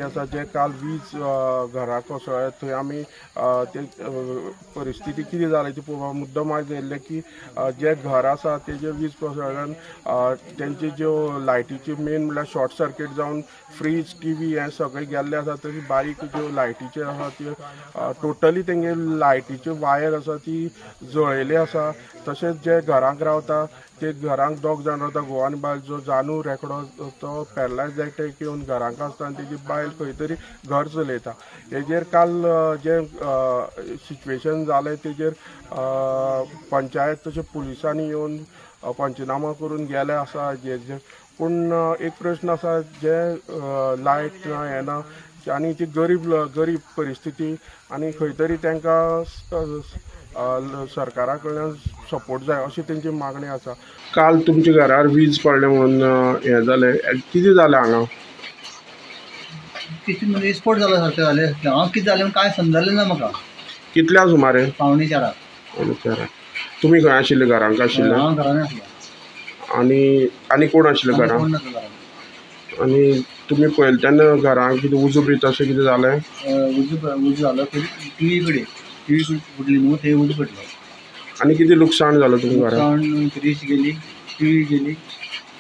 आसा जे काल वीज घरा कोसळ्ळ्या थंय आमी ते परिस्थिती कितें जाली ती पळोवपाक मुद्दम आयज येयल्ले की जे घर आसा तेजे वीज कोसळ्ळ्यान तेंचे ज्यो लायटीची मेन म्हणल्यार शॉर्ट सर्किट जावन फ्रीज टीव्ही हे सगळे गेल्ले आसा. तशी बारीक ज्यो लायटीच्यो आसा त्यो टोटली तेंगे लायटीच्यो वायर आसा ती जळयली आसा. तशेंच जे घरांक रावता ते घरांक दोग जाण रावता, घोव आनी बायल. जो जानू रेकडो तो पॅरलायज जायत येवन घरांक आसता आनी तेजी बायल खंय तरी घर चलयता. हेजेर काल जे सिच्युएशन जालें तेजेर पंचायत तशें पुलिसांनी येवन पंचनामा करून गेले आसा. जे पूण एक प्रश्न आसा, जे लायट ना हें ना आनी ती गरीब गरीब परिस्थिती आनी खंय तरी तांकां सरकारा कडल्यान सपोर्ट जाय अशी तेंची मागणी आसा. काल तुमच्या घरार वीज पडले म्हणून हें जालें, कितें जालें हांगा? कितें म्हणजे स्फोट जालो सारकें जालें. हांव कितें जालें कांय समजलें ना म्हाका. कितल्या सुमारे? 3:45. 3:45. तुमी खंय आशिल्ले? घरांक आशिल्ले? हांव घरान आसलो. आनी आनी कोण आशिल्ले घरान? आनी तुमी पळयलें तेन्ना घरांक कितें उजो बी तशें कितें जालें? उजो जालो टिवी कडेन, टिवी फुटली न्हू थंय उजो पडलो. आनी कितें लुकसाण जालें तुमकां घरांत? लुकसाण फ्रीज गेली, टिवी गेली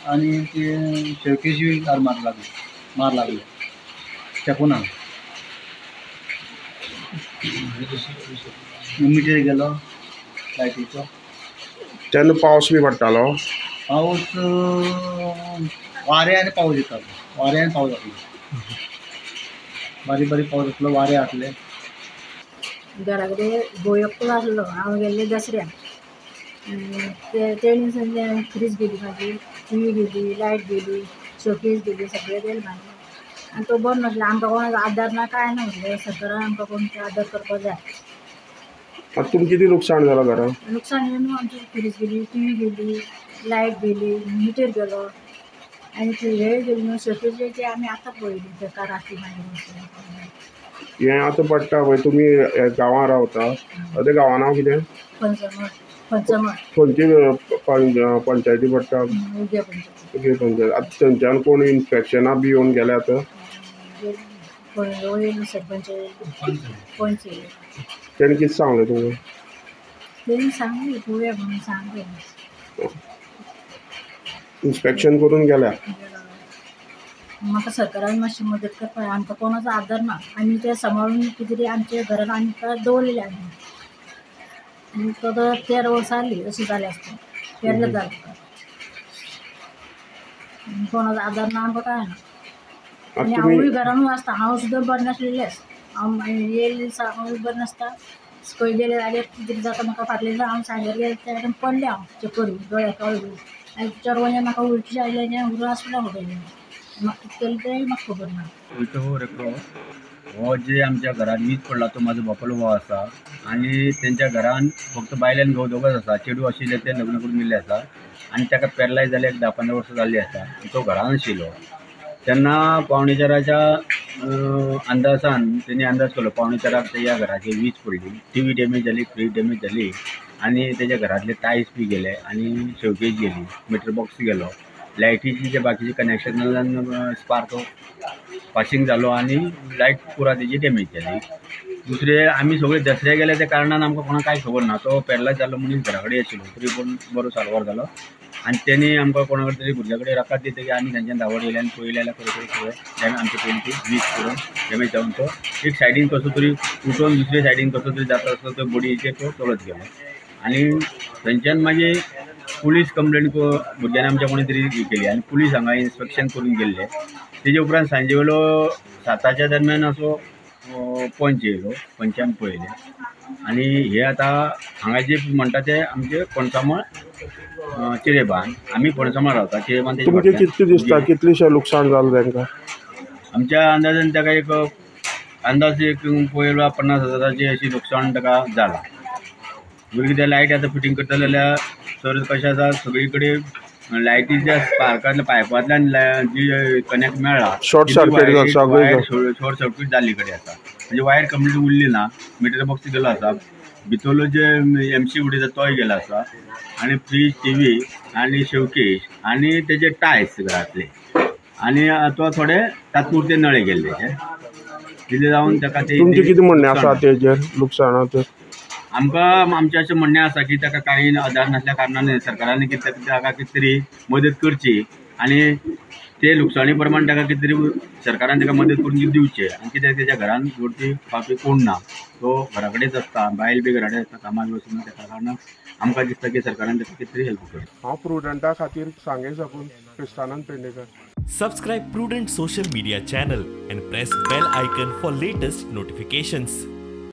आनी ते शोकेशी मार लागली चेपूना. मिटर गेलो लायटीचो. तेन्ना पावस बी पडटालो? पावस वारें आनी पावस येतालो, वारें आनी पावस आसलो, बारीक बारीक पावस आसलो, वारें आसलें. घरा कडेन घोव एकटो आसलो, हांव गेल्लें दसऱ्याक. ते दिसान फ्रीज गेली म्हाजी, टिवी गेली, लायट गेली, शोकेस गेली, सगळें गेलें म्हाजें. आनी तो बरो नासलो, आमकां कोणाचो आदार ना कांय ना. म्हणलें सरकारान आमकां कोण आदार करपाक जाय. आतां तुमकां कितें लुकसाण जालां घरांत? लुकसाण न्हू आमची फ्रीज गेली, टिवी गेली, लायट गेली, मिटर गेलो आनी हे गेली न्हू शोकेस ते आमी आतां पळयली बेकार आसली मागीर. हें आतां पडटा पळय, तुमी गांवांत रावता, त्या गांवा नांव कितें? पंचमळ. पंचमळ खंयची पंचायती पडटा? उगे पंचायत. उगे पंचायत. आतां थंयच्यान कोण इन्स्पेक्शना बी येवन गेले आतां? सरपंच पंच तेणी कितें सांगलें तुमकां? तेणी सांगलें पळोवया म्हणून सांगलें. इन्स्पेक्शन करून गेल्या? म्हाका सरकारान मातशी मदत करपाक, आमकां कोणाचो आदार ना. आमी ते सांबाळून कितें तरी आमच्या घरान आमकां दवरलेले आमी. आनी तो 13 वर्सां जालीं अशें जालें आसता, 13 जालें. कोणाचो आदार ना आमकां कांय ना. आनी हांवूय घरानूच आसता, हांव सुद्दां बरें नासलेलेंच. हांव येयल्ले दिसा हांवूय बरें नासता, खंय गेलें जाल्यार कितें जाता म्हाका. फाटल्या दिसा हांव सांग्यार गेलें तेन्ना पडलें हांव चक्कर येवन दोळ्या काळो येवन आनी चेडवान म्हाका उलटी आयली आनी उरो आसलो म्हाका. म्हाका कितें केलें तेंय म्हाका खबर ना. वयतो रेकडो हो जे आमच्या घरान वीज पडला तो म्हाजो बापोल भाव आसा आनी तेंच्या घरान फक्त बायल्यान घोव दोगोच आसा. चेडूं आशिल्लें तें लग्न करून गेल्लें आसा आनी ताका पॅरलायज जालें एक 10-15 वर्सां जाल्लीं आसा. तो घरान आशिल्लो तेन्ना 3:45 अंदाजान तेणी अंदाज केलो 3:45 तेज्या घराचेर वीज पडली, टिवी डॅमेज जाली, फ्रीज डॅमेज जाली आनी तेज्या घरांतले टायल्स बी गेले आनी शोकेज गेली, मिटर बॉक्स गेलो, लायटीची जे बाकीचे कनेक्शनान स्पार्क पासींग जालो आनी लायट पुरा तेजी डॅमेज जाली. दुसरें आमी सगळे दसऱ्या गेले त्या कारणान आमकां कोणाक कांय खबर ना. तो पॅरलायज जाल्लो मनीस घरा कडेन आशिल्लो तरी पूण बरो सारवार जालो आनी तेणी आमकां कोणा कडेन तरी भुरग्या कडेन रकाद दितकीर आमी थंयच्यान धांवत येयले आनी पळयलें जाल्यार खरें खरें सगळें आमचे पयलीं ती वीज पडून डॅमेज जावन तो एक सायडीन कसो तरी उठोवन दुसरे सायडीन कसो तरी जाता आसलो तो बडयेचेर तो चलत गेलो आनी थंयच्यान मागीर पुलीस कंप्लेन भुरग्यांनी आमच्या कोणी तरी केली आनी पुलीस हांगा इन्स्पेक्शन करून गेल्ले. तेजे उपरांत सांजे वेलो 7च्या दरम्यान असो पंच येयलो, पंचान पळयलें आनी हे आतां हांगा जे म्हणटा ते आमचे पंचमळ चिरेबान, आमी पणसमळ रावता चिरेबान. तुमचें कितलें दिसता कितलेशें लुकसाण जालें तांकां? आमच्या अंदाजान ताका एक अंदाज एक पळयलो 50,000 अशी लुकसाण ताका जालां. भुरगीं ते लायट आतां फिटींग करतले जाल्यार सर कशें आसा सगळी कडेन लायटीच्या स्पार्कांतल्या पायपांतल्यान जी कनेक्ट मेळ्ळा शॉर्ट सर्कीट शॉर्ट सर्कीट जाल्ली कडेन आसा, म्हणजे वायर कंप्लीट उरली ना, मिटर बॉक्स गेलो आसा, भितरलो जे एमसी उडयता तोय गेलो आसा आनी फ्रीज, टिवी आनी शोकेश आनी तेजे टायल्स घरांतले आनी तो थोडे तात्पुरते नळे गेल्ले तितले जावन ताका ते तुमचें कितें म्हणणें आसा तेजेर लुकसाणांत? आमकां आमचें अशें म्हणणें आसा की ताका कांय आदार नासल्या कारणान सरकारान कितें ताका कितें तरी मदत करची आनी ते लुकसाणी प्रमाण ताका कितें तरी सरकारान ताका मदत करून दिवचें. आनी कित्याक तेच्या घरान जोडपी खावपी कोण ना, तो घरा कडेच आसता, बायल बी घरा कडेन आसता, कामाक वचना. त्या कारणान आमकां दिसता की सरकारान ताका कितें तरी हेल्प करची. हांव प्रुडंटा खातीर सांगें साकून Kristanand Pednekar. Subscribe Prudent social media channel and press bell icon for latest notifications.